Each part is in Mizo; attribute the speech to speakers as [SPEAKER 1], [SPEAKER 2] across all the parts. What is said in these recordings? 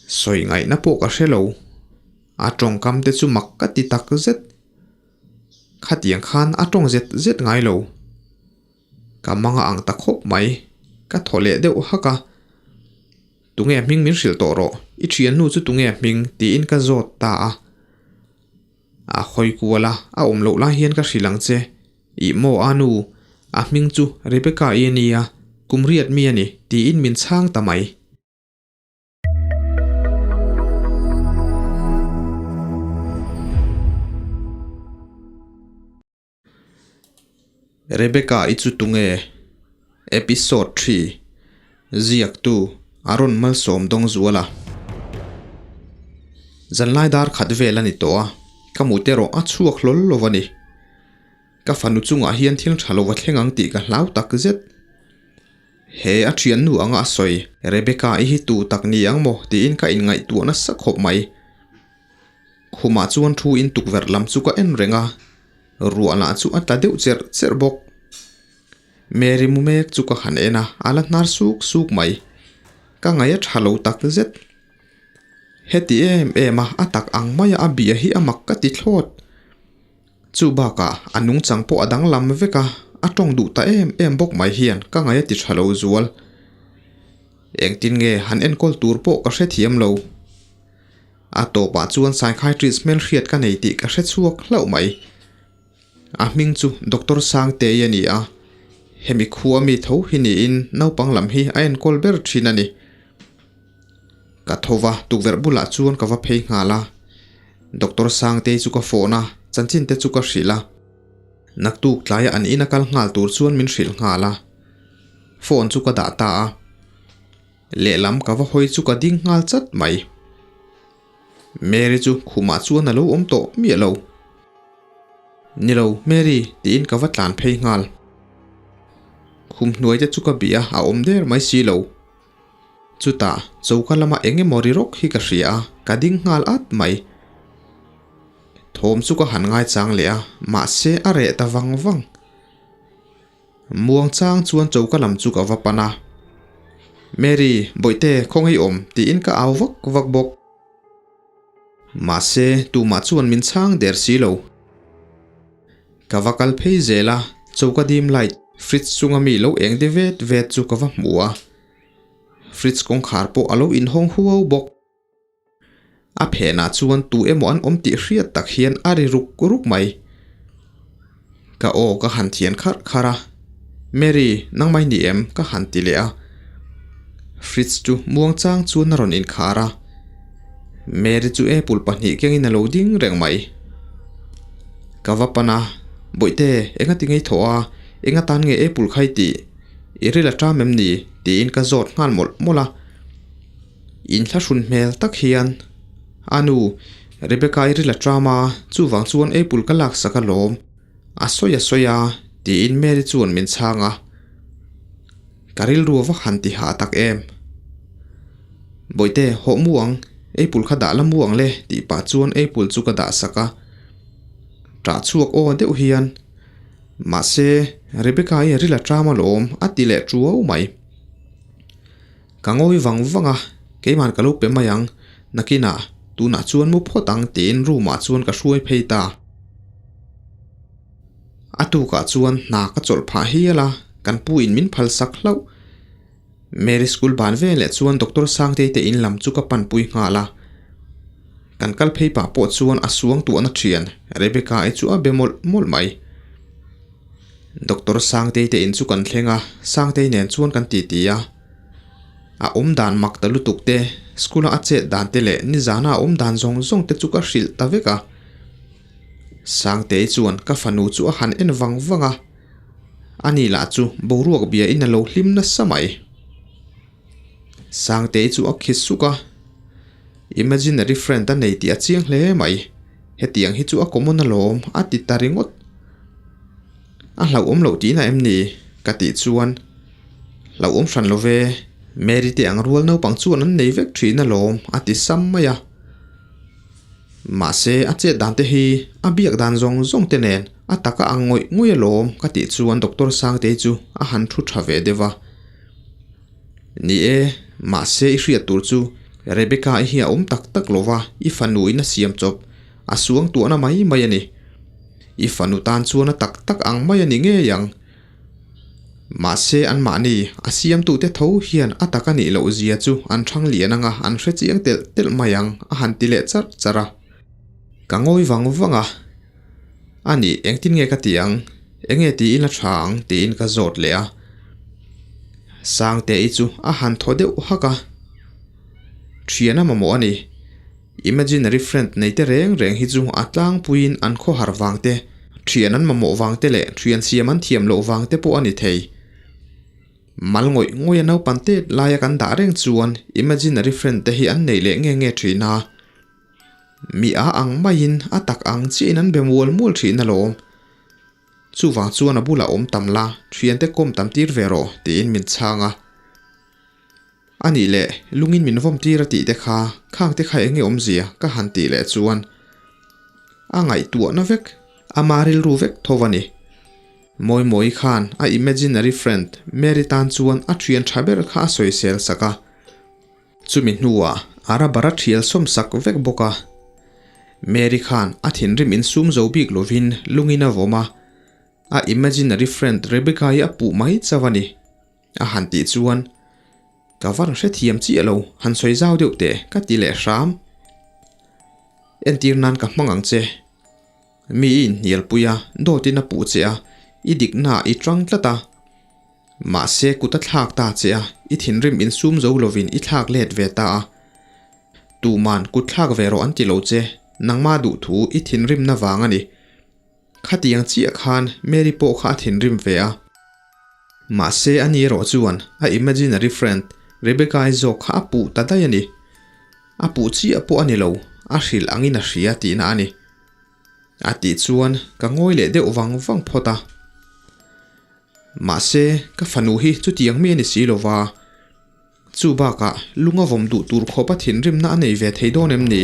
[SPEAKER 1] Sawi ngaihna pawh ka hre lo. A tawngkam te chu mak ka ti tak zet. Khatiang khan a tawng zet zet ngai lo. Ka manga ang ta khawp mai. Ka thaw leh deuh hak a. Tunge hming min hrilh tawh rawh, i thiannu chu tunge hming tiin ka zawt ta a. A hawi kual a, a awm loh lai hian ka hrilh ang che. Ih maw a nu, a hming chu Rebecca i a nia, kum riat mi a ni tiin min chhang ta mai. Rebecca i chu tunge? Episode 3 Ziaktu Aaron Malsawm Dawngzuala Zanlai dar khat vel a ni tawh a, ka mut erawh a chhuak hlawl lo a ni. Ka fanu chungah hian thil tha lo a thleng ang tih ka hlau tak zet. He a thiannu anga a sawi Rebecca i hi tu tak ni ang maw tiin ka inngaihtuah nasa khawp mai. Khumah chuan thu in tukverh lam chu ka en reng a, ruah lah chu a tla deuh cherh cherh bawk. Mary mu mek chu ka han en a, a la hnar suk suk mai. Ka ngaih a tha lo tak zet. Heti em em a, a tak ang maia a bia hi a mak ka ti thlawt. Chu bakah a nungchang pawh a danglam vek a, a tawng duh ta em em bawk mai hian ka ngaih a ti tha lo zual. Engtin nge han enkawl tur pawh ka hrethiam lo. A tawpah chuan psychiatrist hmelhriat ka nei tih ka hre chhuak hlauh mai. A hming chu Doctor Sangtei a ni a, hemi khua mi tho hi niin naupang lam hi a enkawl ber thin a ni. Ka tho va, tukverh bulah chuan ka va phei nghal a. Doctor Sangtei chu ka phone a, chanchin te chu ka hrilh a. Naktuk tlaia an ina kal nghal tur chuan min hrilh nghal a. Phone chu ka dah ta a. Lehlam ka va hawi chu ka ding nghal chat mai. Mary chu khumah chuan a lo awm tawh miah lo. Ni lo, Mary, tiin ka va tlan phei nghal. Khum hnuai te chu ka bih a, a awm der mai si lo. Chutah, choka lama eng emaw ri rawk hi ka hria a, ka ding nghal at mai. Thawm chu ka han ngaichang leh a, mahse a reh ta vang vang. Muang chang chuan choka lam chu ka va pan a. Mary, bawihte, khawngaih awm, tiin ka au vak vak bawk. Mahse, tumah chuan min chhang der si lo. Ka va kal phei zel a, choka dim light, fridge chunga mi lo eng de vet vet chu ka va hmu a. Fridge kawngkhar pawh a lo inhawng huau bawk. A phenah chuan tu emaw an awm tih hriat tak hian a ri ruk ruk mai. Ka aw ka han thian kharh kharh a, Mary, nangmah ni em? ka han ti leh a. Fridge chu muangchang chuan a rawn inkhar a. Mary chu apple pahnih kengin a lo ding reng mai. Ka va pan a, Bawihte, enga ti ngei thawh a, enga tan nge apple kha i tih? I ril a ṭam em ni? tiin ka zawt nghal mawlh mawlh a. Inthlahrun hmel tak hian, A nu, Rebecca i ril a ṭam a, chuvang chuan apple ka laksak alawm, a sawi a sawi a, tiin Mary chuan min chhang a. Ka rilru a va han ti hah tak em. Bawihte, hawh mu ang, apple kha dah la mu ang le, tih pah chuan apple chu ka dah sak a. Ṭah chhuak aw deuh hian, Mahse, Rebecca i ril a ṭam alawm, a ti leh ṭuau mai. Ka ngawi vang vang a, keimah ka lo pe mai ang, nakinah tunah chuan mu phawt ang tiin room ah chuan ka hruai phei ta. A tukah chuan hna ka chawlh phah hial a, kan pu in min phal sak hlauh. Mary school ban veleh chuan Doctor Sangtei te in lam chu ka pan pui nghal a. Kan kal phei pah pawh chuan a suang tuahna thian Rebecca-i chu a be mawlh mawlh mai. Doctor Sangtei te in chu kan thleng a, Sangtei nen chuan kan titi a. A awm dan mak ta lutuk te, school a a chet dan te leh nizana a awm dan zawng zawng te chu ka hrilh ta vek a. Sangtei chuan ka fanu chu a han en vang vang a, ani lah chu boruak bia in a lo hlim nasa mai. Sangtei chu a khi suk a, Imaginary friend a nei tih a chiang hle mai, hetiang hi chu a common alawm a ti ta ringawt. A hlauhawm loh tihna em ni? ka tih chuan hlauhawm hran lo ve, Mary te ang rual naupang chuan an nei vek thin alawm a ti sam mai a. Mahse a chet dan te hi a biak dan zawng zawng te nen a taka ang ngawih ngawih alawm ka tih chuan Doctor Sangtei chu a han thu tha ve deuh a. Ni e, mahse i hriat tur chu. Rebecca-i hi a awm tak tak lo va, i fanu in a siam chawp, a suang tuahna mai mai a ni. I fanu tan chuan a tak tak ang mai a ni ngei ang. Mahse anmahni a siamtute tho hian a tak a nih loh zia chu an thang lian anga an hre chiang telh telh mai ang a han ti leh charh charh a. Ka ngawi vang vang a, A nih engtin nge ka ti ang? Enge tiin a tha ang? tiin ka zawt leh a. Sangte-i chu a han thaw deuh hak a, Thian a mamawh a ni. Imaginary friend nei te reng reng hi chu a tlangpuiin an khawhar vang te, thian an mamawh vang te leh thian siam an thiam loh vang te pawh a ni thei. Mal ngawih ngawih a naupan tet laia kan dah reng chuan imaginary friend te hi an nei leh nge nge thin a. Mi a ang maiin a tak ang chiahin an be mual mual thin alawm. Chuvang chuan a bulah awm tam la, thiante kawm tam tir ve rawh tiin min chhang a. A nih leh, lungin min vawm tir a tih te kha, khang te kha eng nge awmzia ka han tih leh chuan a ngaihtuahna vek, ama rilru vek tho a ni. Mawimawii khan a imaginary friend Mary tan chuan a thian tha ber kha a sawisel sak a. Chumi hnuah a rubber a thial sawm sak vek bawk a. Mary khan a thinrim insum zo bik lovin lungin a vawm a, a imaginary friend Rebecca-i a puh mai chauh a ni. A han tih chuan, Ka va rawn hrethiam chiah lo, han sawi zau deuh teh, ka ti leh hram. Entir nan ka hmang ang che. Mi i inhnialpui a, dawtin a puh che a, i diknaah i tang tlat a. Mahse kut a thlak ta che a, i thinrim insum zo lovin i thlak let ve ta a. Tuman kut thlak ve rawh an ti lo che, nangmah duhthu i thinrimna vang a ni. Khatiang chiah khan Mary pawh kha a thinrim ve a. Mahse ani erawh chuan a imaginary friend Rebecca-i zawk kha a puh ta daih a ni. A puh chiah pawh a ni lo, a hrilh angin a hria tihna a ni. A tih chuan ka ngawi leh deuh vang vang phawt a. Mahse ka fanu hi chutiang mi a ni si lo va. Chu bakah lung a vawm duh tur khawpa thinrimna a nei ve thei dawn em ni?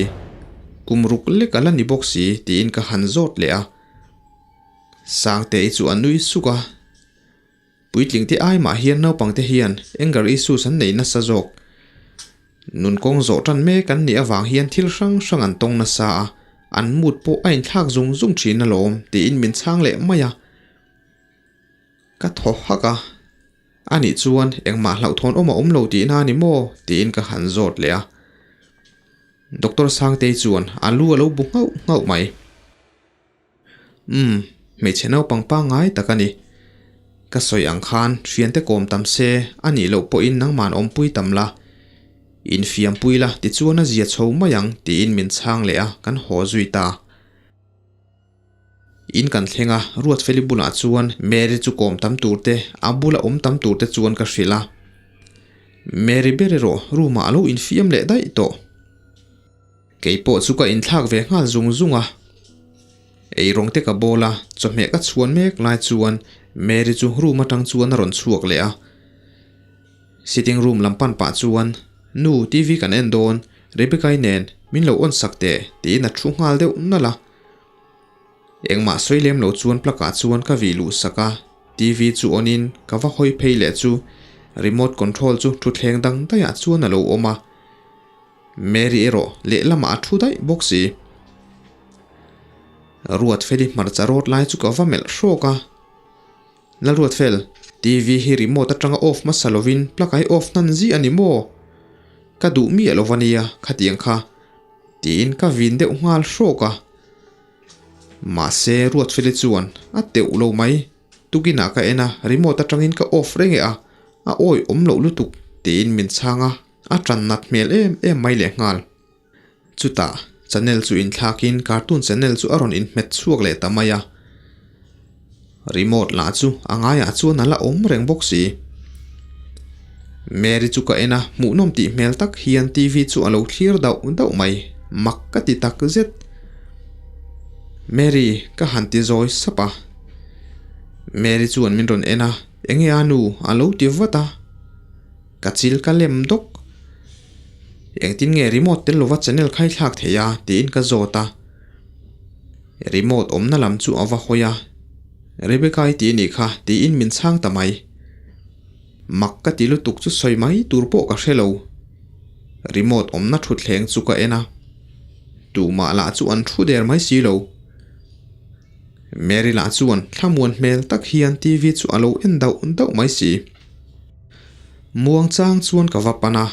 [SPEAKER 1] Kum ruk lek a la ni bawk si tiin ka han zawt leh a. Sangte-i chu a nui suk a. Puitlingte ai mah hian naupangte hian anger issues an nei nasa zawk. Nun kawng zawh tan mek an nih avang hian thil hrang hrang an tawng nasa a, an mood pawh a inthlak zung zung thin alawm tiin min chhang leh mai a. Ka thaw hak a. A nih chuan engmah hlauhthawn awm a awm lo tihna a ni maw? tiin ka han zawt leh a. Doctor Sangtei chuan a lu a lo bu nghauh nghauh mai. Umm, hmeichhe naupang pangngai tak a ni. Ka sawi ang khan hriante kawm tam se a nih loh pawhin nangman awmpui tam la. Infiampui la tichuan a zia chho mai ang tiin min chhang leh a, kan haw zui ta. In kan thleng a, Ruatfeli bulah chuan Mary chu kawm tam tur te, a bula awm tam tur te chuan ka hrilh a. Mary ber erawh room ah a lo infiam leh daih tawh. Kei pawh chu ka inthlak ve nghal zung zung a. Eirawng te ka bawl a, chawhmeh ka chhuan mek lai chuan Mary chu room atang chuan a rawn chhuak leh a. Sitting room lam pan pah chuan, Nu, TV kan en dawn, Rebecca-i nen min lo on sak teh, tiin a thu nghal deuh nalh a. Engmah sawi lem lo chuan plug ah chuan ka vih luh sak a, TV chu on in ka va hawi phei leh chu remote control chu thutthleng dang daih ah chuan a lo awm a. Mary erawh lehlamah a thu daih bawk si. Ruatfeli hmarcha rawt lai chu ka va melh hrawk a. Lalruatfel, TV hi remote atanga off hmasa lovin plug ai off hnan zih a ni maw? Ka duh miah lo va nia khatiang kha. Tiin ka vin deuh nghal hrawk a. Mahse Ruatfeli chuan a teuh lo mai. Tukinah ka en a, remote atangin ka off reng e a, a awi awm loh lutuk tiin min chhang a, a tan nat hmel em em mai lehnghal. Chutah channel chu inthlakin cartoon channel chu a rawn inhmet chhuak leh ta mai a. Remote lah chu a ngaiah chuan a la awm reng bawk si. Mary chu ka en a, hmuhnawm tih hmel tak hian TV chu a lo thlir dauh dauh mai, mak ka ti tak zet. Mary, ka han ti zawi sap a. Mary chuan min rawn en a, Enge a nu? a lo ti vat a. Ka chil ka lem dawk. Engtin nge remote tel lova channel khai thlak thei a? tiin ka zawt a. Remote awmna lam chu a va hawi a. Rebecca i ti anih kha tiin min chhang ta mai. Mak ka ti lutuk chu sawi mai tur pawh ka hre lo. Remote awmna thutthleng chu ka en a, tumah lah chu an thu der mai si lo. Mary lah chuan thlamuan hmel tak hian TV chu a lo en dauh dauh mai si. Muang chang chuan ka va pan a,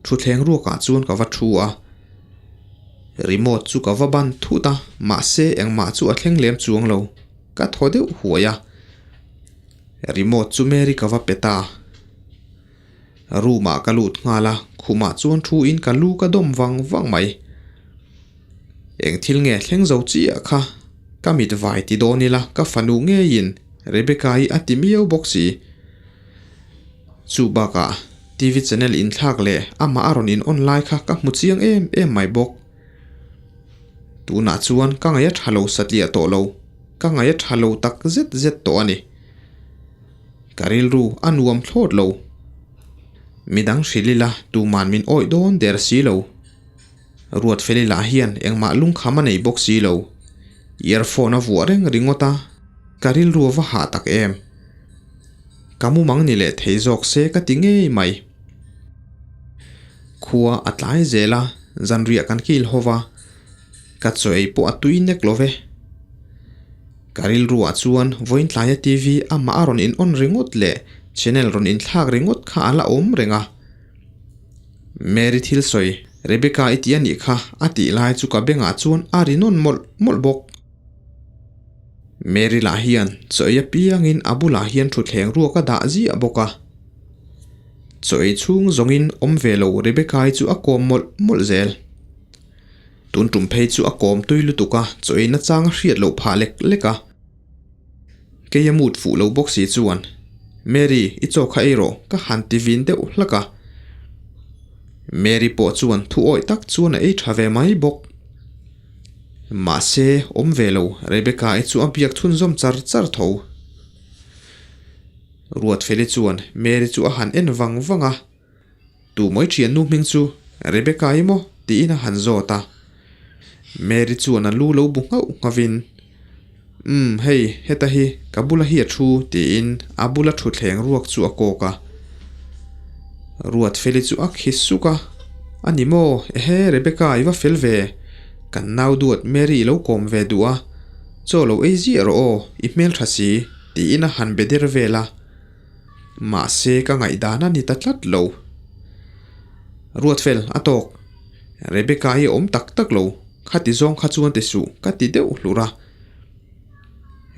[SPEAKER 1] thutthleng ruakah chuan ka va thu a. Remote chu ka va ban thut a, mahse engmah chu a thleng lem chuang lo. Ka thaw deuh huai a. Remote chu Mary ka va pe ta. Room ah ka lut nghal a, khumah chuan thu in ka lu ka dawm vang vang mai. Eng thil nge thleng zo chiah kha ka mit vai ti dawn ila ka fanu ngeiin Rebecca hi a ti miau bawk si. Chu bakah TV channel inthlak leh amah a rawn in on lai kha ka hmu chiang em em mai bawk. Tunah chuan ka ngaih a tha lo satliah tawh lo, ka ngaih a tha lo tak zet zet tawh a ni. Ka rilru a nuam thlawt lo. Midang hrilh ila tuman min awih dawn der si lo. Ruatfeli lah hian engmah lungkham a nei bawk si lo. Earphone a vuah reng ringawt a, ka rilru a va hah tak em. Ka mumang ni leh thei zawk se ka ti ngei mai. Khua a tlai zel a, zanriah kan kil ho va, ka chaw ei pawh a tui nek lo ve. Ka rilruah chuan vawiin tlaia TV amah a rawn in on ringawt leh channel rawn inthlak ringawt kha a la awm reng a. Mary thil sawi, Rebecca i ti a nih kha a tih lai chu ka bengah chuan a ri nawn mawlh mawlh bawk. Mary lah hian chaw ei apiangin a bulah hian thutthleng ruak a dah ziah bawk a. Chaw ei chhung zawngin awm ve lo Rebecca-i chu a kawm mawlh mawlh zel. Tun tum phei chu a kawm tui lutuk a, chaw ei nachang a hriat loh phah lek lek a. Kei a mut fuh lo bawk si chuan, Mary, i chaw kha ei rawh, ka han ti vin deuh hlak a. Mary pawh chuan thu awih tak chuan a ei tha ve mai bawk. Mahse, awm ve lo, Rebecca-i chu a biak chhunzawm char char tho. Ruatfeli chuan Mary chu a han en vang vang a. Tu mawi thiannu hming chu Rebecca i maw? tiin a han zawt a. Mary chuan a lu lo bu nghauh nghavin, Umm, hei, heta hi, ka bula hi a thu, tiin a bula thutthleng ruak chu a kawk a. Ruatfeli chu a khi suk a, A ni maw? Ehe, Rebecca, i va fel ve. Kan nau duat Mary i lo kawm ve duh a, chaw lo ei ziah rawh aw, i hmeltha si, tiin a han be der vel a. Mahse ka ngaihdan a ni ta tlat lo. Ruatfel, a tawk. Rebecca hi a awm tak tak lo, khati zawng kha chuan ti suh, ka ti deuh hlur a.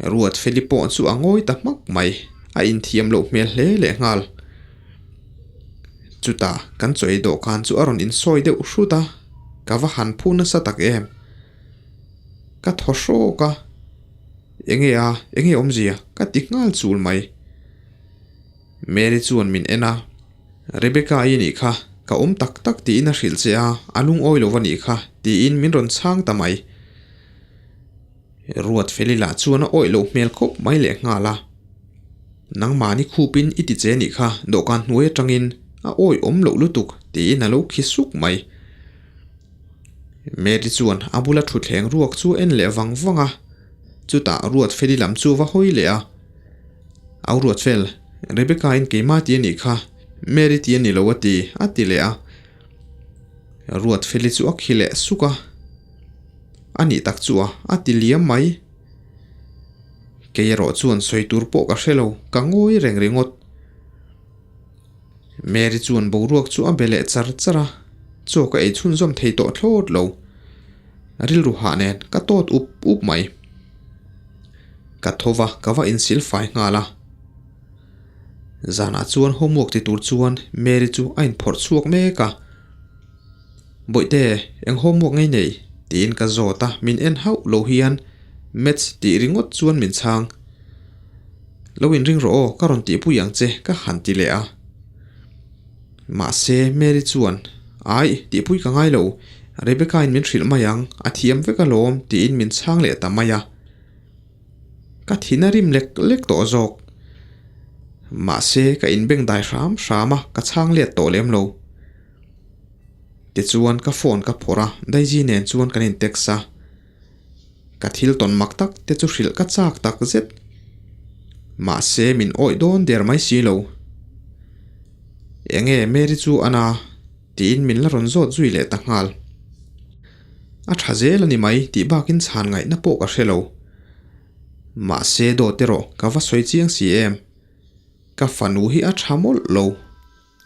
[SPEAKER 1] Ruatfeli pawh chu a ngawi ta hmak mai, a inthiam loh hmel hle leh nghal. Chutah kan chaw ei dawhkan chu a rawn insawi deuh hrut a, ka va han phu nasa tak em. Ka thaw hrawk a. Enge a, enge awmzia? Ka ti nghal chul mai. Mary chuan min en a, Rebecca i nih kha, ka awm tak tak tiin a hrilh che a, a lungawi lo va nih kha, tiin min rawn chhang ta mai. Ruatfeli lah chuan a awih loh hmel khawp mai leh nghal a. Nangmahni khupin i ti che nih kha, dawhkan hnuai atangin a awih awm loh lutuk, tiin a lo khi suk mai. Mary chuan a bula thutthleng ruak chu a en leh vang vang a, chutah Ruatfeli lam chu a va hawi leh a. Au Ruatfel, Rebecca in keimah ti a nih kha, Mary ti a ni lo a ti, a ti leh a. Ruatfeli chu a khi leh suk a, A nih tak chu a, a ti liam mai. Kei erawh chuan sawi tur pawh ka hre lo, ka ngawi reng ringawt. Mary chuan boruak chu a be leh char char a, chaw ka ei chhunzawm thei tawh thlawt lo. Rilru hah nen ka tawt up up mai. Ka tho va, ka va insil fai nghal a. Zanah chuan homework ti tur chuan Mary chu a inphawrh chhuak mek a. Bawihte, eng homework ngei nei? tiin ka zawt a, min en hauh lo hian Maths tih ringawt chuan min chhang. Lo inring rawh aw, ka rawn tihpui ang che, ka han ti leh a. Mahse, Mary chuan, Aih, tihpui ka ngai lo, Rebecca-in min hrilh mai ang, a thiam vek alawm, tiin min chhang leh ta mai a. Ka thin a rim lek lek tawh zawk. Mahse, ka inbeng dai hram hram a, ka chhang let tawh lem lo. Tichuan, ka phone ka phawrh a, Daisy nen chuan kan in text a. Ka thil tawn mak tak te chu hrilh ka chak tak zet. Mahse min awih dawn der mai si lo. Enge Mary chu a na? Tiin min la rawn zawt zui leh ta nghal. A tha zel a ni mai tih bakin chhan ngaihna pawh ka hre lo. Mahse dawt erawh ka va sawi chiang si em. Ka fanu hi a tha mawlh lo.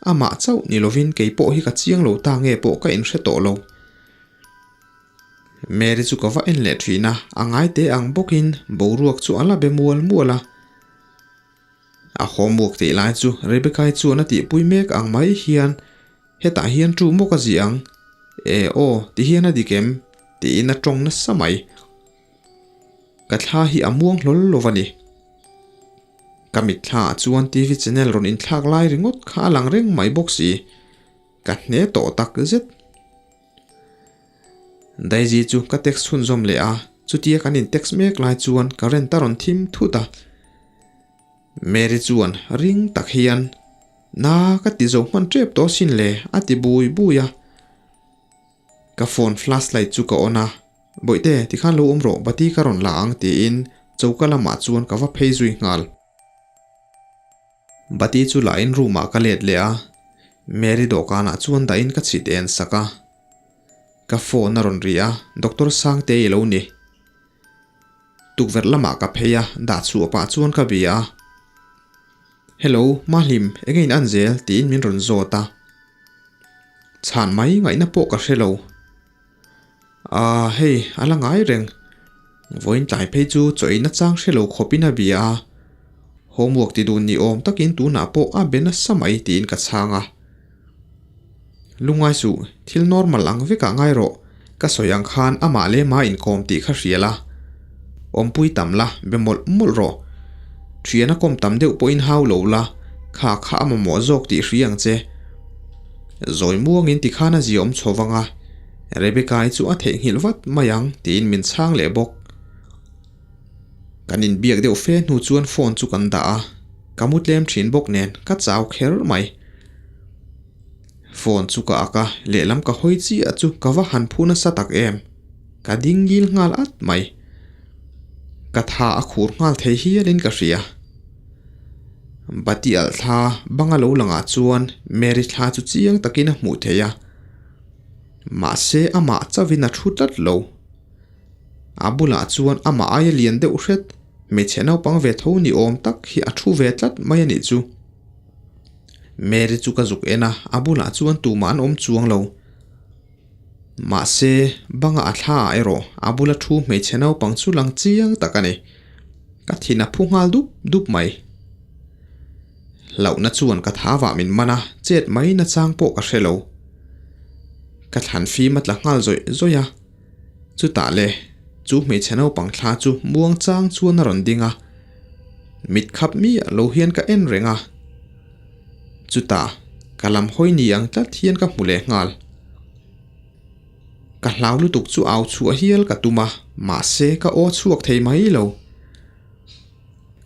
[SPEAKER 1] Amah chauh ni lovin kei pawh hi ka chiang lo ta nge pawh ka inhre tawh lo. Mary chu ka va en leh thin a, a ngai teh ang bawkin boruak chu a la be mual mual a. A homework tih lai chu Rebecca-i chuan a tihpui mek ang mai hian hetah hian tu maw ka zih ang? E aw, ti hian a dik em? tiin a tawng nasa mai. Ka thla hi a muang hlawl lo a ni. Ka mitthlaah chuan TV channel rawn inthlak lai ringawt kha a lang reng mai bawk si. Ka hne tawh tak zet. Daisy chu ka text chhunzawm leh a, chutia kan in text mek lai chuan current a rawn thim thut a. Mary chuan ring tak hian, Na ka ti zo hman tep tawh sin le a ti bui bui a. Ka phone flashlight chu ka on a, Bawihte tikhan lo awm rawh bati ka rawn la ang tiin choka lamah chuan ka va phei zui nghal. Bati chu lahin room ah ka let leh a, Mary dawhkanah chuan dahin ka chhit en sak a. Ka phone a rawn ri a, Doctor Sangtei lo ni. Tukverh lamah ka phei a, dah chhuah pah chuan ka bia a. Hello, Mahlim, enge in an zel? tiin min rawn zawt a. Chhan mai ngaihna pawh ka hre lo. Aaa, hei, a la ngai reng. Vawiin tlai phei chu chaw ei nachang hre lo khawpin a bia a. Homework ti dun ni awm takin tunah pawh a be nasa mai tiin ka chhang a. Lungngai suh, thil normal ang vekah ngai rawh, ka sawi ang khan amah leh mah inkawm tih kha hria la. Awmpui tam la, be mawlh mawlh rawh. Thian a kawm tam deuh pawhin hau lo la, kha kha a mamawh zawk tih hria ang che. Zawi muangin tikhan a ziaawm chho vang a, Rebecca-i chu a theihnghilh vat mai ang tiin min chhang leh bawk. Kan inbiak deuh fe hnu chuan phone chu kan dah a, ka mu tlem thin bawk nen ka chau kher mai. Phone chu ka ak a, lehlam ka hawi chiah chu ka va han phu nasa tak em. Ka ding ngil nghal at mai. Ka tha a khur nghal thei hialin ka hria. Bati alh thla banga lo langah chuan Mary thla chu chiang takin a hmuh theih a. Mahse amah chauhin a thu tlat lo. A bulah chuan amah aia lian deuh hret, hmeichhe naupang ve tho ni awm tak hi a thu ve tlat mai a nih chu. Mary chu ka zuk en a, a bulah chuan tumah an awm chuang lo. Mahse, banga a thla ah erawh a bula thu hmeichhe naupang chu lang chiang tak a ni. Ka thin a phu nghal dup dup mai. Hlauhna chuan ka tha vah min man a, chet mai nachang pawh ka hre lo. Ka thlan fim a tla nghal zawih zawih a. Chutah le, chu hmeichhe naupang thla chu muang chang chuan a rawn ding a, mit khap miah lo hian ka en reng a. Chutah, ka lam hawi ni ang tlat hian ka hmu leh nghal. Ka hlau lutuk chu au chhuah hial ka tum a, mahse ka aw chhuak thei mai lo.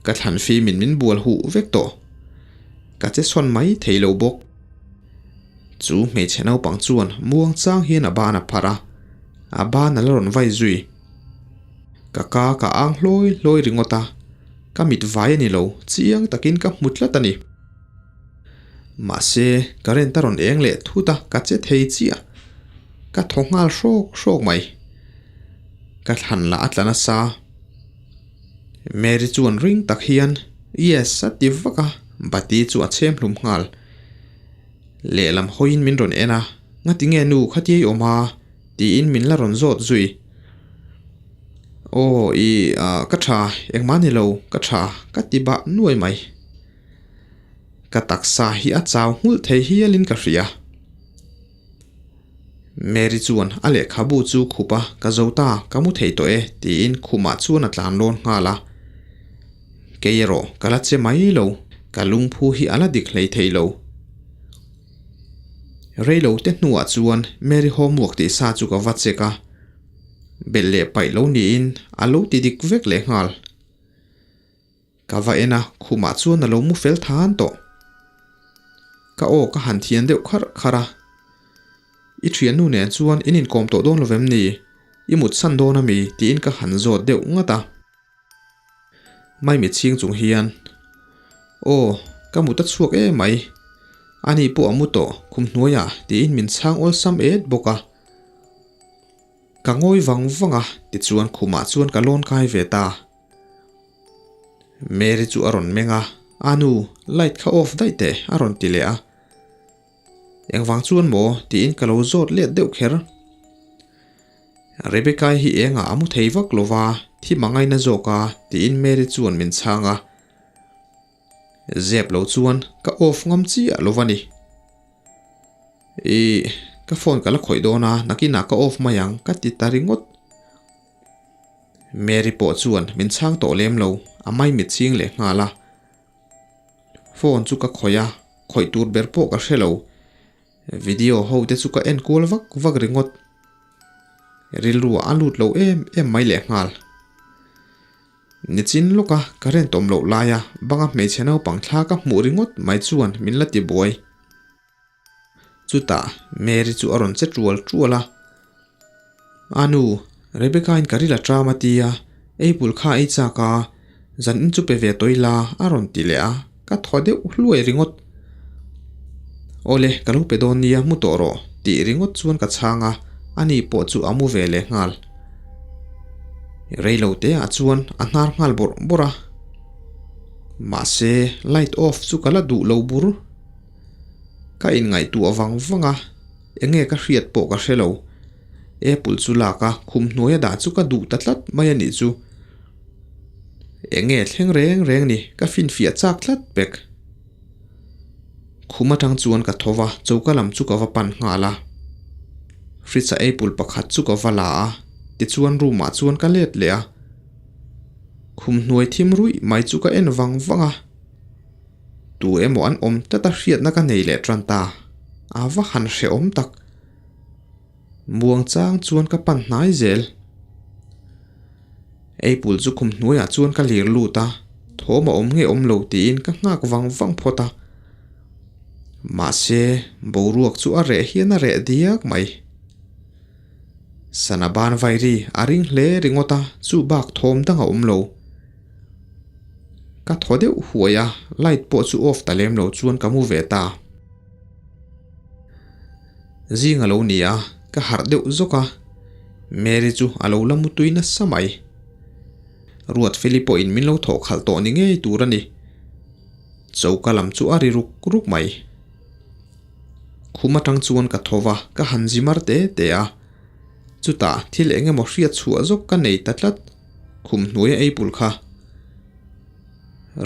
[SPEAKER 1] Ka thlan fimin min bual huh vek tawh. Ka che sawn mai thei lo bawk. Chu hmeichhe naupang chuan muang chang hian a ban a pharh a, a ban a la rawn vai zui. Ka ka ka ang hlawi hlawi ringawt a, ka mit vai a ni lo, chiang takin ka hmu tlat a ni. Mahse, current a rawn eng leh thut a, ka che thei chiah. Ka thaw nghal hrawk hrawk mai. Ka thlan lah a tla nasa. Mary chuan ring tak hian, Yes, a ti vak a, bati chu a chhem hlum nghal. Lehlam hawiin min rawn en a, Ngati nge nu khatia i awm a? tiin min la rawn zawt zui. Aw, i, ka tha, engmah ni lo, ka tha, ka ti bah nuai mai. Ka taksa hi a chau nghulh thei hialin ka hria. Mary chuan a lehkhabu chu khup a, Ka zo ta, ka mu thei tawh e, tiin khumah chuan a tlan lawn nghal a. Kei erawh ka la che mai lo, ka lungphu hi a la dik hlei thei lo. Rei lo te hnuah chuan Mary homework tih sa chu ka va check a, belh leh paih lo niin a lo ti dik vek leh nghal. Ka va en a, khumah chuan a lo mu fel than tawh. Ka aw ka han thian deuh kharh kharh a. I thiannu nen chuan in inkawm tawh dawn lovem ni? I mut san dawn ami? tiin ka han zawt deuh ngat a. Maimi chhing chung hian, Aw, ka mut a chhuak em mai. Ani pawh a mu tawh khum hnuaiah tiin min chhang awlsam et bawk a. Ka ngawi vang vang a, tichuan khumah chuan ka lawn kai ve ta. Mary chu a rawn meng a, A nu, light kha off daih teh a rawn ti leh a. Engvang chuan maw? tiin ka lo zawt let deuh kher. Rebecca-i hi engah a mu thei vak lo va, thi mangaina zawk a, tiin Mary chuan min chhang a. Zep lo chuan ka off ngam chiah lo va ni. Ih, ka phone ka la khawih dawn a, nakinah ka off mai ang ka ti ta ringawt. Mary pawh chuan min chhang tawh lem lo, a maimit ching leh nghal a. Phone chu ka khawih a, khawih tur ber pawh ka hre lo. Video ho te chu ka en kual vak vak ringawt. Rilru ah a lut lo em em mai leh nghal. Nichin lawka current awm loh laia banga hmeichhe naupang thla ka hmuh ringawt mai chuan min la ti buai. Chutah Mary chu a rawn che tual tual a, A nu, Rebecca-in ka ril a ṭam a ti a, Apple kha ei chak a, zan in chu pe ve tawh ila a rawn ti leh a, ka thaw deuh hluai ringawt. Awle, ka lo pe dawn nia, mu tawh rawh tih ringawt chuan ka chhang a, ani pawh chu a mu ve leh nghal. Reilo te ah chuan a hnar nghal bawrh bawrh a, mahse light off chu ka la duh lo bur. Ka inngaihtuah vang vang a, enge ka hriat pawh ka hre lo. Apple chu lak a, khum hnuaia dah chu ka duh ta tlat mai a nih chu. Enge thleng reng reng ni, ka finfiah chak tlat pek. Khum atang chuan ka tho va, choka lam chu ka va pan nghal a. Fridge a apple pakhat chu ka va la a, tichuan room ah chuan ka let leh a. Khum hnuai thim ruih mai chu ka en vang vang a. Tu emaw an awm tlat a hriatna ka nei leh tan ta, a va han hrehawm tak. Muang chang chuan ka pan hnai zel. Apple chu khum hnuaiah chuan ka lir lut a, thawm a awm nge awm lo tiin ka nghak vang vang phawt a. Mahse, boruak chu a reh hian a reh diak mai. Sana ban vairi a ring hle ringawt a, chu bak thawm dang a awm lo. Ka thaw deuh huai a, light pawh chu off ta lem lo chuan ka mu ve ta. Zing a lo ni a, ka harh deuh zawk a, Mary chu a lo la mu tui nasa mai. Ruatfeli pawhin min lo thawh khalh tawh ni ngei tur a ni. Choka lam chu a ri ruk ruk mai. Khum atang chuan ka tho va, ka han zi mar te te a. Chutah thil eng emaw hriat chhuah zawk ka nei ta tlat. Khum hnuai a ei pul kha.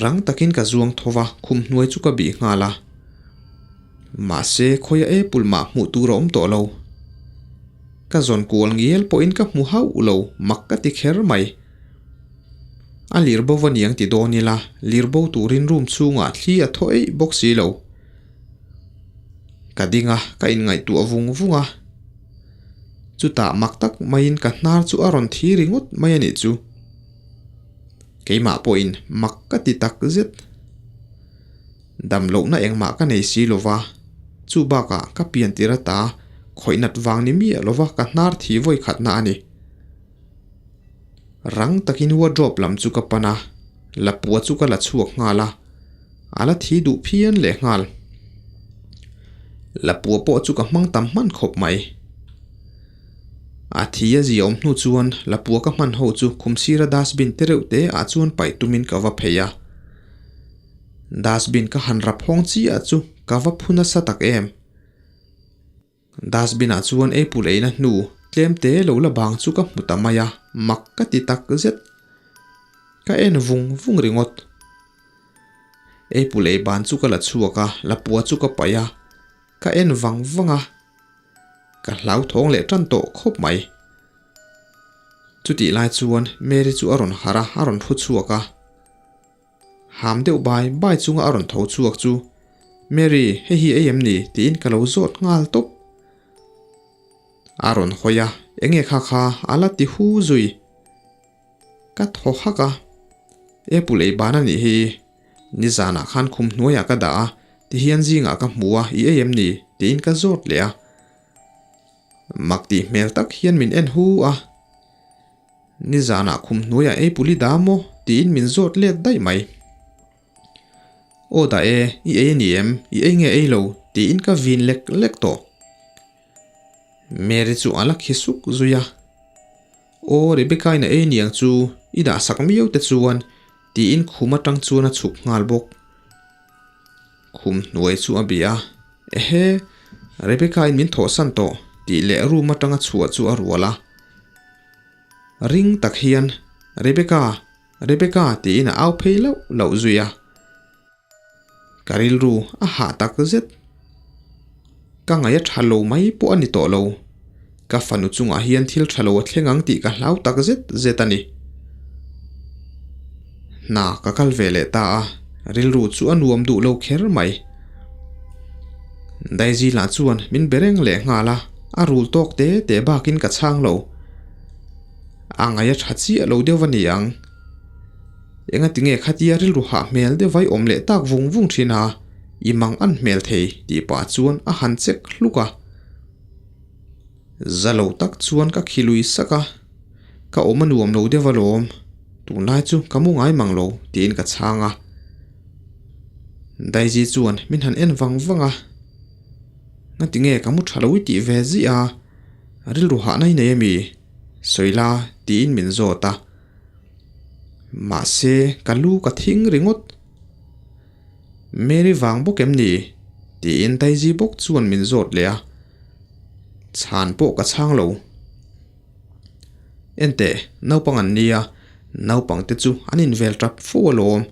[SPEAKER 1] Rang takin ka zuang tho va, khum hnuai chu ka bih nghal a. Mahse, khawi a ei pul mah hmuh tur a awm tawh lo. Ka zawn kual ngial pawhin ka hmu hauh lo, mak ka ti kher mai. A lir bo va niang ti dawn ila, lir bo turin room chhungah thli a thaw eih bawk si lo. Ka ding a, ka inngaihtuah vung vung a. Chutah mak tak maiin ka hnar chu a rawn thi ringawt mai a nih chu. Keimah pawhin mak ka ti tak zet. Dam lohna engmah ka nei si lo va, chu bakah ka pian tir ata khawih nat vang ni miah lo va ka hnar thi vawi khatna a ni. Rang takin wardrobe lam chu ka pan a, lapua chu ka la chhuak nghal a, a la thi duh phian leh nghal. Lapua pawh chu ka hmang tam hman khawp mai. A thi a zia awm hnu chuan lapua ka hman ho chu khum sira dustbin te reuh te ah chuan paih tumin ka va phei a. Dustbin ka han rap hawng chiah chu ka va phu nasa tak em. Dustbin ah chuan apple eina hnu tlem te lo la bang chu ka hmu ta mai a, mak ka ti tak zet. Ka en vung vung ringawt. Apple ei ban chu ka la chhuak a, lapua chu ka paih a, ka en vang vang a. Ka hlauthawng leh tan tawh khawp mai. Chutih lai chuan Mary chu a rawn harh a, a rawn thu chhuak a. Ham deuh bai bai chunga a rawn tho chhuak chu, Mary, hei hi ei em ni? tiin ka lo zawt nghal tawp. A rawn hawi a, Enge kha kha a la ti hu zui. Ka thaw hak a, Apple ei ban a nih hi, nizanah khan khum hnuaiah ka dah a, tihian zingah ka hmu a, i ei em ni? tiin ka zawt leh a. Mak tih hmel tak hian min en hu a. Nizanah khum hnuaiah ei puli da maw? tiin min zawt let daih mai. Aw dah e, i ei a ni em? I ei nge ei lo? Tiin ka vin lek lek tawh. Mary chu a la khi suk zui a. Aw Rebecca-in a ei niang chu i dah sak miau te chuan tiin khum atang chuan a chhuk nghal bawk. Khum hnuai chu a bia a, Ehe, Rebecca-in min thawhsan tawh tih leh room atanga chhuah chu a rual a. Ring tak hian Rebecca, Rebecca tiin a au phei lauh lauh zui a. Ka rilru a hah tak zet. Ka ngaih a tha lo mai pawh a ni tawh lo. Ka fanu chungah hian thil tha lo a thleng ang tih ka hlau tak zet zet a ni. Hna ka kal ve leh ta a, rilru chu a nuam duh lo kher mai. Daisy lah chuan min be reng leh nghal a, a rul tawk te te bakin ka chhang lo. A ngaih a tha chiah lo deuh a ni ang. Engatinge khatia rilru hah hmel deuh vai awm leh tak vung vung thin a, i mang an hmel thei tih pah chuan a han chek hluk a. Za lo tak chuan ka khi lui sak a, ka awm a nuam lo deuh alawm, tunlai chu ka mu ngai mang lo tiin ka chhang a. Daisy chuan min han en vang vang a, Ngatinge ka mu tha lo i tih ve ziah a, rilru hahna i nei ami? Sawi la tiin min zawt a. Mahse, ka lu ka thing ringawt. Mary vang bawk em ni? Tiin Daisy bawk chuan min zawt leh a. Chhan pawh ka chhang lo. Enteh, naupang an nia, naupang te chu an invel tap fo alawm.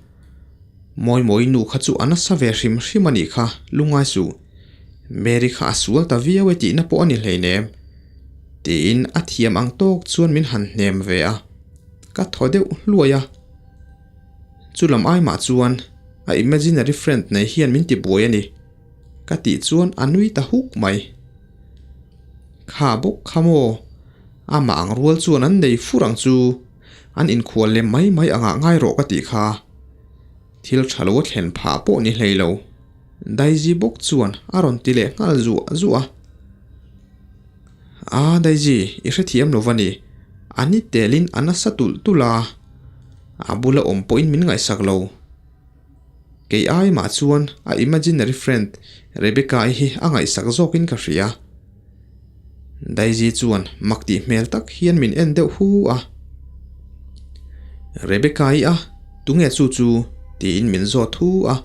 [SPEAKER 1] Mawimawi nu kha chu a nasa ve hrim hrim a nih kha, lungngai suh. Mary kha a sual ta viau e tihna pawh a ni hleinem. Tiin a thiam ang tawk chuan min han hnem ve a, ka thaw deuh hluai a. Chu lam ai mah chuan a imaginary friend nei hian min ti buai a ni, ka tih chuan a nui ta huk mai. Kha bawk kha maw? Amah ang rual chuan an nei fur ang chu, an inkhual lem mai mai angah ngai rawh ka tih kha. Thil tha lo a thlen phah pawh ni hlei lo. Daisy bawk chuan a rawn ti leh nghal zuah zuah a. A, Daisy, i hrethiam lo va ni. A ni telin a nasa tulh tulh a, a bula awm pawhin min ngaihsak lo. Kei ai mah chuan a imaginary friend Rebecca-i hi a ngaihsak zawkin ka hria. Daisy chuan mak tih hmel tak hian min en deuh hu a. Rebecca-i a, tunge chu chu? tiin min zawt hu a.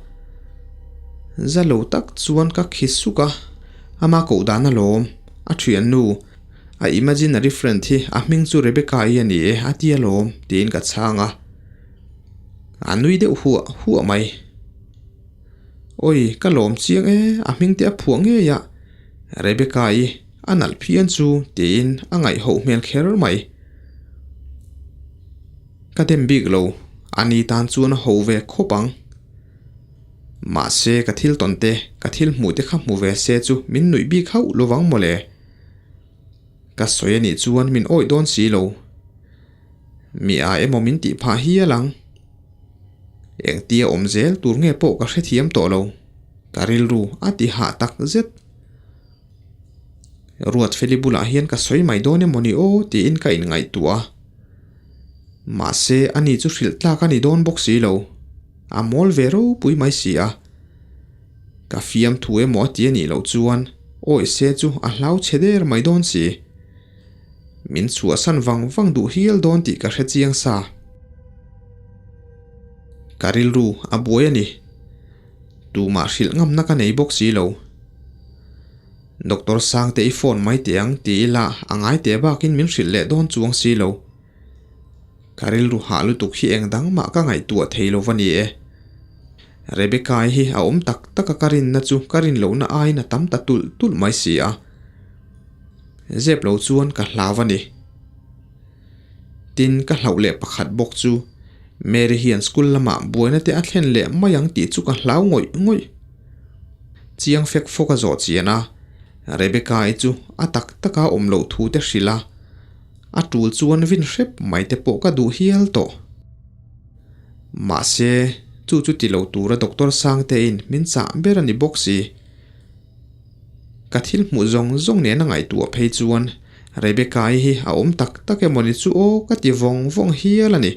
[SPEAKER 1] Za lo tak chuan ka khi suk a. Ama koh dan alawm, a thiannu, a imaginary friend hi a hming chu Rebecca-i a ni e a ti alawm tiin ka chhang a. A nui deuh huah huah mai. Awi, ka lawm chiang e, a hming te a phuah ngei a, Rebecca-i a nalh phian chu tiin a ngaihhoh hmel kher mai. Ka dem bik lo, ani tan chuan a ho ve khawp ang. Mahse, ka thil tawn te, ka thil hmuh te kha hmu ve se chu min nuih bik hauh lovang mawle. Ka sawi a nih chuan min awih dawn si lo. Mi a emaw min tih phah hial ang. Engtia awm zel tur nge pawh ka hrethiam tawh lo. Ka rilru a ti hah tak zet. Ruatfeli bulah hian ka sawi mai dawn emaw ni aw tiin ka inngaihtuah a. Mahse, ani chu hrilh tlak a ni dawn bawk si lo. A mawl ve ropui mai si a. Ka fiamthu emaw a ti a nih loh chuan awi se chu a hlau chhe der mai dawn si. Min chhuahsan vang vang duh hial dawn tih ka hre chiang sa. Ka rilru a buai a ni. Tumah hrilh ngamna ka nei bawk si lo. Doctor Sangte i phone mai teh ang ti ila a ngai teh bakin min hrilh leh dawn chuang si lo. Ka rilru hah lutuk hi eng dang mah ka ngaihtuah thei lo va ni e. Rebecca-i hi a awm tak tak a ka rinna chu ka rin lohna aiin a tam ta tulh tulh mai si a. Zep lo chuan ka hlau a ni. Tin, ka hlauh leh pakhat bawk chu Mary hian school lamah buaina te a thlen leh mai ang tih chu ka hlau ngawih ngawih. Chiang fek fawk a zawh chian a, Rebecca-i chu a tak taka awm loh thu te hrilh a. A tul chuan vin hrep mai te pawh ka duh hial tawh. Mahse, chu chu ti lo tura Doctor Sangtein min chah ber a ni bawk si. Ka thil hmuh zawng zawng nen a ngaihtuah phei chuan Rebecca-i hi a awm tak tak emaw ni chu aw ka ti vawng vawng hial a ni.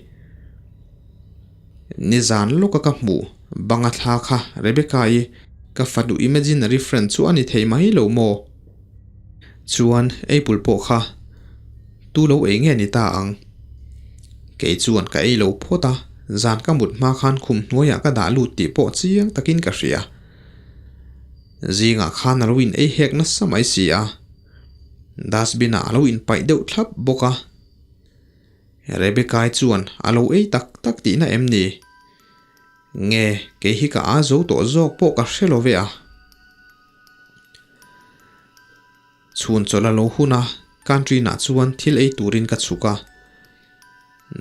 [SPEAKER 1] Nizan lawka ka hmuh banga thla kha Rebecca-i. Ka fanu imaginary friend chu a ni thei mai lo maw? Chuan apple pawh kha tu lo ei nge ni ta ang? Kei chuan ka ei lo phawt a, zan ka mut hma khan khum hnuaiah ka dah lut tih pawh chiang takin ka hria. Zingah khan a lo in ei hek nasa mai si a, dustbin ah a lo in paih deuh thlap bawk a. Rebecca-i chuan a lo ei tak tak tihna em ni? Nge kei hi ka a zo tawh zawk pawh ka hre lo ve a. Chhun chawlh a lo hun a, canteen ah chuan thil ei turin ka chhuk a.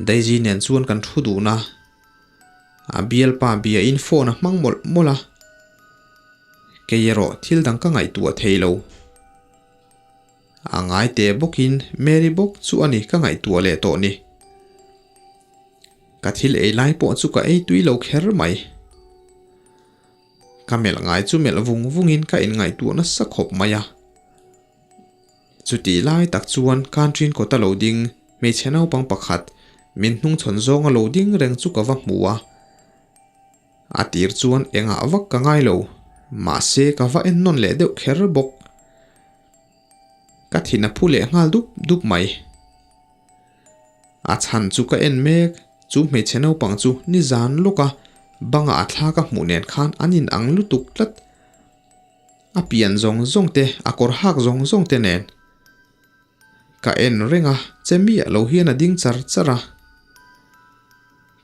[SPEAKER 1] Daisy nen chuan kan thu dun a. A bialpa bia in phone a hmang mawlh mawlh a. Kei erawh thil dang ka ngaihtuah thei lo. A ngai teh bawkin Mary bawk chu a ni ka ngaihtuah leh tawh ni. Ka thil ei lai pawh chu ka ei tui lo kher mai. Ka melh ngai chu melh vung vungin ka inngaihtuah nasa khawp mai a. Chutih lai tak chuan Kantrin kawta lo ding hmeichhe naupang pakhat min hnungchhawn zawnga lo ding reng chu ka va hmu a. A tir chuan engah vak ka ngai lo, mahse ka va en nawn leh deuh kher bawk. Ka thin a phu leh nghal dup dup mai. A chhan chu ka en mek, chu hmeichhe naupang chu nizan lawka banga a thla ka hmuh nen khan an in ang lutuk tlat. A pian zawng zawng te, a kawr hak zawng zawng te nen. Ka en reng a, che miah lo hian a ding char char a.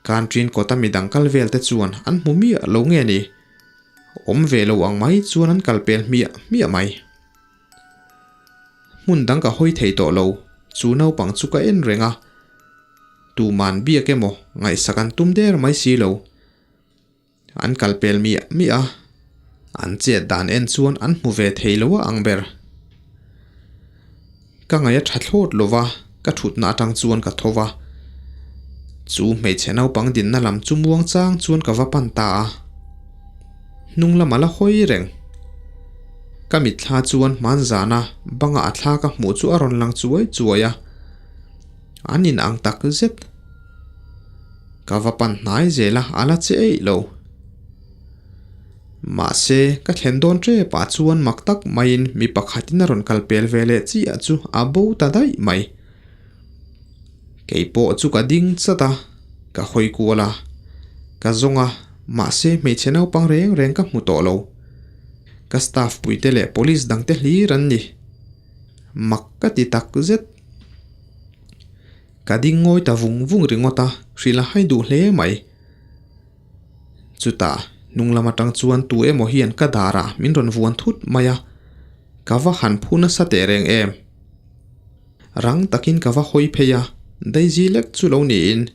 [SPEAKER 1] Canteen kawta midang kal vel te chuan an hmu miah lo nge ni? Awm ve lo ang mai chuan an kal pel hmiah hmiah mai. Hmun dang ka hawi thei tawh lo, chu naupang chu ka en reng a. Tuman biak emaw ngaihsak an tum der mai si lo. An kal pel miah miah a, an chet dan en chuan an hmu ve thei lo a ang ber. Ka ngaih a tha thlawt lo va, ka thutna atang chuan ka tho va. Chu hmeichhe naupang dinna lam chu muang chang chuan ka va pan ta a. Hnung lam a la hawi reng. Ka mitthla chuan hmanzana banga a thla ka hmuh chu a rawn lang chuai chuai a. An in ang tak zet. Ka va pan hnai zel a, a la che eih lo. Mahse, ka thlen dawn tep ah chuan mak tak maiin mi pakhatin a rawn kal pel ve leh chiah chu a bo ta daih mai. Kei pawh chu ka ding chat a, ka hawi kual a, ka zawng a, mahse hmeichhe naupang reng reng ka hmu tawh lo. Ka staff puite leh police dangte hlir an ni. Mak ka ti tak zet. Ka ding ngawi ta vung vung ringawt a, hrilh a hai duh hle mai. Chutah, hnung lam atang chuan tu emaw hian ka darah min rawn vuan thut mai a, ka va han phu nasa teh reng em. Rang takin ka va hawi phei a, Daisy lek chu lo niin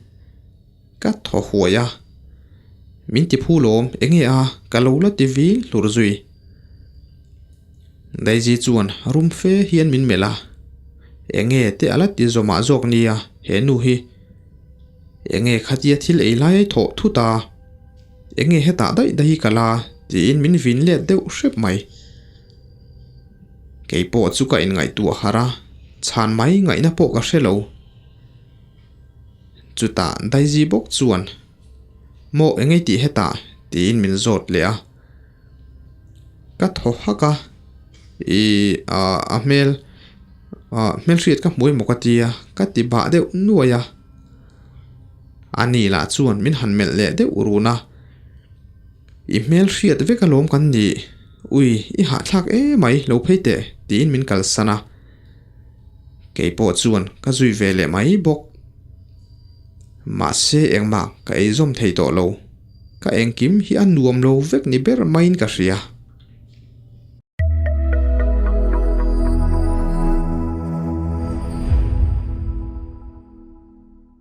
[SPEAKER 1] ka thaw huai a. Min ti phu lawm, enge a, ka lo la ti vil hlur zui. Daisy chuan rum fe hian min melh a, Enge te a la ti zawmah zawk nia he nu hi. Enge khatia thil ei lai ai thawh thut a, enge hetah daih daih hi ka la tiin min vin let deuh hrep mai. Kei pawh chu ka inngaihtuah harh a, chhan mai ngaihna pawh ka hre lo. Chutah Daisy bawk chuan, Maw enge i tih hetah? tiin min zawt leh a. Ka thaw hak a, Ih a hmel ah hmelhriat ka hmu emaw ka ti a, ka ti bah deuh nuai a. Ani lah chuan min han melh leh deuh run a, I hmelhriat vek alawm kan nih, ui i hahthlak emai lo phei teh tiin min kalsan a. Kei pawh chuan ka zui ve leh mai bawk. Mahse engmah ka ei zawm thei tawh lo. Ka engkim hi a nuam lo vek ni ber maiin ka hria.